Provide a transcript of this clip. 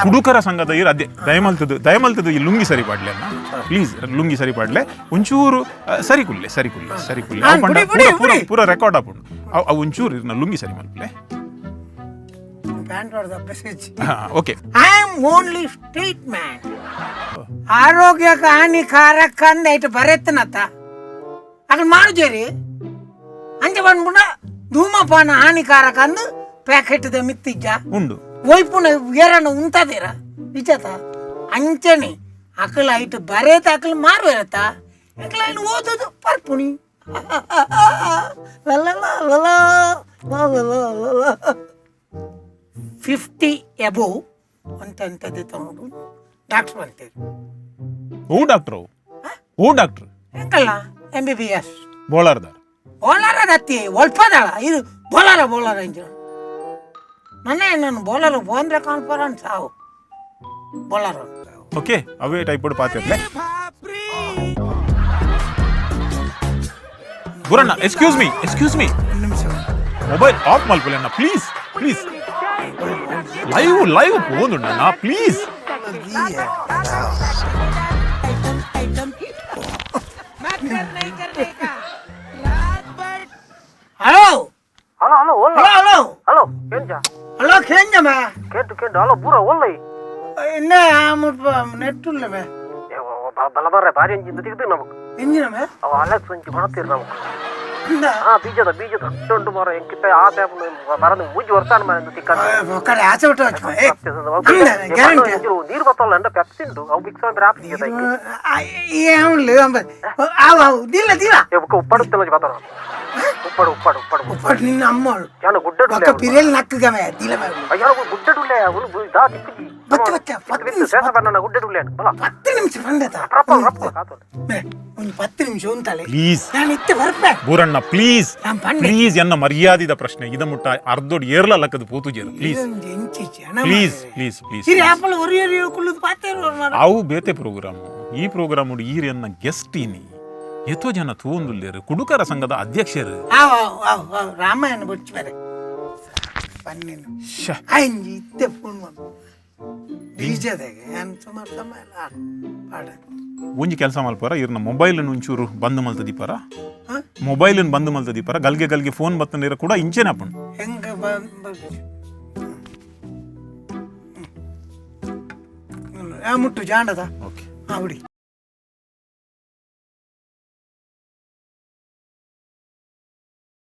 ಕುಡುಕರ ಸಂಘದ ಇರ್ ಅದೇ ದಯಮಲ್ತದ್ದು ದಯಮಲ್ತದ್ದು ಈ ಲುಂಗಿ ಸರಿ ಪಾಡ್ಲೆ ಅಣ್ಣ ಪ್ಲೀಸ್ ಲುಂಗಿ ಸರಿ ಪಾಡ್ಲೆ ಒಂಚೂರು ಸರಿ ಕುಲ್ಲೆ ಸರಿ ಕುಲ್ಲೆ ಸರಿ ಕುಲ್ಲೆ. ಅವು ಪಂಡ ಬುಡಿ, ಪೂರ ಬುಡಿ, ಪೂರ ಬುಡಿ. ಪೂರ ರೆಕಾರ್ಡ್ ಆಪುಂಡು. ಅವು ಅವು ಒಂಚೂರು ಇರ್ನ ಲುಂಗಿ ಸರಿ ಮಲ್ಪಲೆ. ಪ್ಯಾಂಟ್ ಹೊಡೆದ message. Okay. I am only street man. ಆರೋಗ್ಯಕ್ಕೆ ಹಾನಿಕಾರಕ ಅಂದ ಐಟ್ ಬರೆತ್ತನತ್ತ ಅದನ್ನ ಮಾಡುಜೇರಿ. ಅಂಚ ಬಂದ್ಬಿಡ ಧೂಮಪಾನ ಹಾನಿಕಾರಕ ಅಂದು ಪ್ಯಾಕೆಟ್ದ ಮಿತ್ತಿಜ್ಜ? ಉಂಡು. ಒಯ್ಪುನ ಏರನ ಉಂತದಿರ ಇಜ್ಜತ? ಅಂಚನೆ ಅಕಲ ಐಟ್ ಬರೇತ ಅಕಲ್ ಮಾರುವೆರತ್ತ. ಅಕಲ ಐನ್ ಓದುದು ಪರ್ಪುಣಿ. 50 ಎಬೋವ್ ಅಂತಂತದ್ದು ತಗೊಂಡು ಡಾಕ್ಟ್ರ್ ಅಂತೀರಿ. ಓ ಡಾಕ್ಟ್ರು, ಓ ಡಾಕ್ಟ್ರು. ಎಂಕಲ್ಲ MBBS. ಬೋಳಾರ್ದಾರ್. ಬೋಲಾರ ದತ್ತಿ ಒಲ್ಪದಳ ಇದು ಬೋಲಾರ ಬೋಲಾರ ಇಂಜಿನ ನನ್ನೇ ನಾನು ಬೋಲರು ಬೋಂದ್ರೆ ಕಾನ್ಫರೆನ್ಸ್ ಸಾವು ಬೋಲರು. ಓಕೆ, ಅವೇ ಟೈಪ್ ಪಾತಿರ್ಲೆ. ಗುರಣ್ಣ, ಎಕ್ಸ್ಕ್ಯೂಸ್ ಮೀ, ಎಕ್ಸ್ಕ್ಯೂಸ್ ಮೀ. ನಿಮಿಷ. ಮೊಬೈಲ್ ಆಫ್ ಮಲ್ಪಲೆ ಅಣ್ಣ, ಪ್ಲೀಸ್ ಪ್ಲೀಸ್. ಲೈವ್ ಲೈವ್ ಪೋಂದುಂಡಣ್ಣ, please. Hello. Hello hello ಓಲ್ಲ. Hello hello. Hello ಕೇಂಜ. ಹಲೋ ಕೇಂಜಮ್ಮ. ಕೇಂದು ಕೇಂದು ಹಲೋ ಪೂರ ಓಲ್ಲೈ. என்ன ನೆಟ್ ಇಲ್ಲ. ಬಲ ಬರ್ರೆ ಬಾರಿ ಅಂಚಿಂದ ತಿಗ್ದು ನಮಕ್. ಎಂಜಿನಮ್ಮ? ಅವ ಅಲೆಕ್ಸ್ ಒಂಚಿ ಬಣತೀರ್ ನಮಕ್. ಇಂದ. ಹಾ, ಬೀಜದ ಬೀಜದ ಉಂಟು ಮಾರ ಎಂಕಿತ್ತ ಆ ಪೇಪರ್ ಬರದು ಮೂಜಿ ವರ್ಷಾನ ಮಾರ ತಿಕ್ಕ. ಕಡೆ ಆಚೆ ಬಿಟ್ಟು ಗ್ಯಾರಂಟಿ. ನೀರು ಬತ್ತಲ್ಲ ಅಂಡ ಪೆಪ್ಸಿ ಉಂಟು, ಅವು ಮಿಕ್ಸ್ ಅಂದ್ರೆ ಆಪ್ ಸಿಗದ. ಏನಿಲ್ಲ, ಆವು ಆವು ದಿಲ್ಲ ದಿಲ್ಲ. ಬುಕ್ಕ ಉಪ್ಪಾಡು ತಿನ್ನೋಜಿ ಬತ್ತಾರ, ಉಪ್ಪಾಡು ಉಪ್ಪಾಡು ಉಪ್ಪಾಡು. ಉಪ್ಪಾಡು ನಿನ್ನ ಅಮ್ಮಳು. ಯಾನ ಗುಡ್ಡಡು. ಒಕ್ಕ ಪಿರಿಯಲ್ ನಕ್ಕಗಮೆ ದಿಲ್ಲ. ಅಯ್ಯೋ, ಗುಡ್ಡಡುಲ್ಲೆ ಅವನು ದಾ ತಿಕ್ಕಿಜಿ. ಬತ್ತ ಬತ್ತ 10 ನಿಮಿಷ. ಸೇಸ ಬಣ್ಣ ಗುಡ್ಡಡುಲ್ಲೆ ಬಲ. 10 ನಿಮಿಷ ಬಂದತ. ರಪ್ಪ ರಪ್ಪ ಕಾತೋಣ. ಒಂದು 10 ನಿಮಿಷ ಉಂಟಲೆ. ಪ್ಲೀಸ್. ನಾನು ಇತ್ತೆ ಬರ್ಪೆ. ಬೂರಣ್ಣ, ಪ್ಲೀಸ್. Non Pande. ಪ್ಲೀಸ್, ಎನ್ನ ಮರ್ಯಾದಿದ ಪ್ರಶ್ನೆ ಇದ ಮುಟ್ಟ ಅರ್ಧೋಡ್ ಏರ್ಲ ಲಕ್ಕದ ಪೂತುಜೇರು, ಪ್ಲೀಸ್. ಇದೊಂದು ಎಂಚಿ ಜನ ಪ್ಲೀಸ್. ಮಾರ್ರೆ. Please please. ಇರಿ ಆಪಲ್ ಒರಿ ಒರಿ ಕುಳ್ಳುದು ಪಾತೇರು ಮಾರ. ಅವು ಬೇತೆ ಪ್ರೋಗ್ರಾಮು. ಈ ಪ್ರೋಗ್ರಾಮ್ ಈರ್ ಎನ್ನ ಗೆಸ್ಟ್ ಇನಿ, ಎತೋ ಜನ ತೂಂದುಲ್ಲೇರು, ಕುಡುಕರ ಸಂಘದ ಅಧ್ಯಕ್ಷರು. ಆವ್ ಆವ್ ಆವ್ ಆವ್, ರಾಮಾಯಣ ಬೊಚ್ಚು ಬೇರೆ ಪನ್ನಿನ. ಶ್ಯಾ. ಅಂಜಿ ಇತ್ತೆ ಫೋನ್ ಬಂದು ಬೀಜದಾಗೆ ನಾನು ಸುಮಾರು ಸಮಯ ಎಲ್ಲ ಪಾಡ. ಒಂಜಿ ಕೆಲಸ ಮಲ್ಪರ, ಇರ್ನ ಮೊಬೈಲ್ ಒಂಚೂರು ಬಂದ್ ಮಲ್ತ ದೀಪರ. ಹಾ? ಮೊಬೈಲ್ ಬಂದ್ ಮಲ್ತ ದೀಪರ. ಗಲ್ಗೆ ಗಲ್ಗೆ ಫೋನ್ ಬತ್ತಂದಿರ ಕೂಡ ಇಂಚೆನೆ ಅಪ್ಪಣ್. ಹೆಂಗೆ ಬಂದು ಮುಟ್ಟು ಜಾಂಡದ. ಓಕೆ. ಹಾಂ, ಬಿಡಿ.